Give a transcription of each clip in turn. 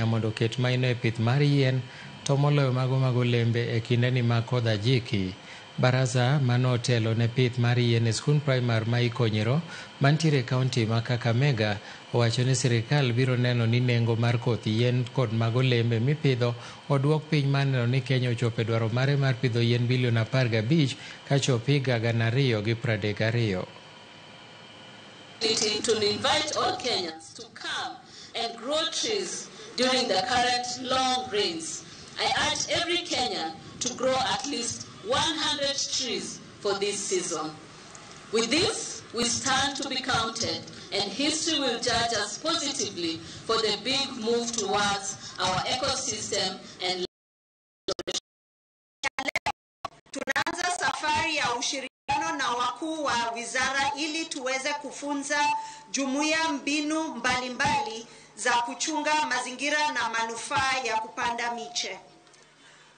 jokenya mondo oket maino e pith mar yien to moloyo mago mag olembe e kindeni mag kodh ajiki. Baraza manotelo ne pith mar yien e skund primar ma Ikonyero mantiere e kaunti ma Kakamega owacho ni sirikal biro neno ni nengo mar koth yien kod mag olembe mipidho oduok piny mar neno ni Kenya ochopo e dwaro mare mar pidho yien bilion 15 kachop higa 2032. To invite all Kenyans to come and grow trees during the current long rains. I urge every Kenyan to grow at least 100 trees for this season. With this, we stand to be counted, and history will judge us positively for the big move towards our ecosystem and Tunaanza safari ya ushirikiano na wakuu wa wizara ili tuweze kufunza jumuiya mbinu mbalimbali za kuchunga mazingira na manufaa ya kupanda miche.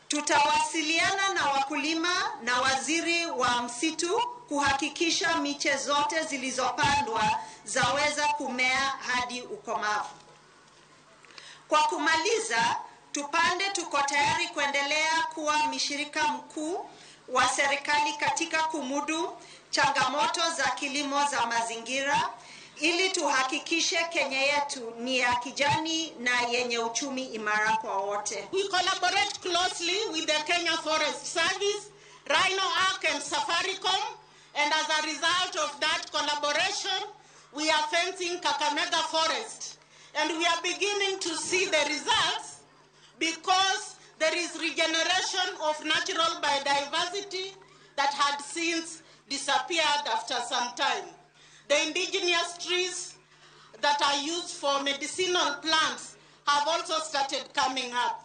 Tutawasiliana na wakulima na waziri wa msitu kuhakikisha miche zote zilizopandwa zaweza kumea hadi ukomavu. Kwa kumaliza, Tupande tuko tayari kuendelea kuwa mshirika mkuu wa serikali katika kumudu changamoto za kilimo za mazingira ili tuhakikishe Kenya yetu ni ya kijani na yenye uchumi imara kwa wote. We collaborate closely with the Kenya Forest Service, Rhino Ark and Safaricom, and as a result of that collaboration, we are fencing Kakamega Forest. And we are beginning to see the results because there is regeneration of natural biodiversity that had since disappeared after some time. The indigenous trees that are used for medicinal plants have also started coming up.